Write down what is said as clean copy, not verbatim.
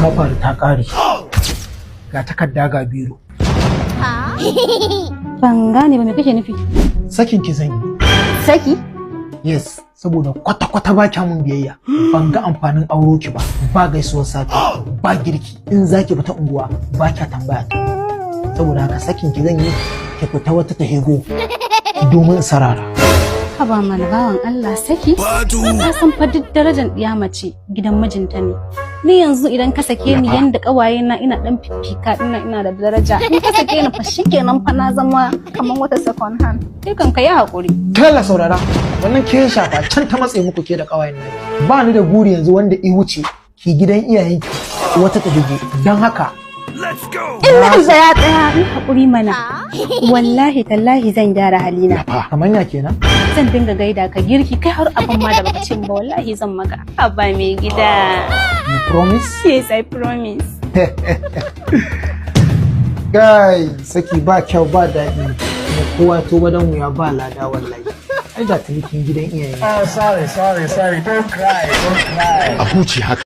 Ta faru ta ƙare. Ga takarda, ga biro. Ban gane ba, me kake nufi? Sakin ki zan yi. Saki? Yes, saboda kwata-kwata ba kya mun biyayya. Ban ga amfanin auro ki ba. Ba gaisuwar safe, ba girki. In za ki fita unguwa, ba kya tambaya ta. Saboda haka sakin ki zan yi, ki fita wata ta hego domin in sarara. Haba mana bawan Allah, saki? Ka san fa duk darajar ɗiya mace gidan mijinta ne. Ni yanzu idan ka sake ni, yanda ƙawaye na ina dan fifika ina da daraja. In ka sake ni fa, shikenan fa, na zama kamar wata second hand. Kai kan ka yi haƙuri. Kalla saurara, wannan ke shafa, can ta matse muku ke da ƙawayen naki. Ba ni da guri yanzu wanda i wuce ki gidan iyayenki wata ta higo. Don haka Ina tsaya, tsaya, in haƙuri mana. Wallahi tallahi zan gyara halina. Kamar ya kenan? Zan dinga gaida ka, girki, kai har abin ma da baka ce ba wallahi zan maka. Haba mai gida. You promise? Yes, I promise. Guy, saki ba kyau ba daɗi. Kuma kowa to dan wuya ba lada wallahi. Ai da tunikin gidan iyayen. Oh, sorry, sorry, sorry. Don't cry, don't cry. A huce haka.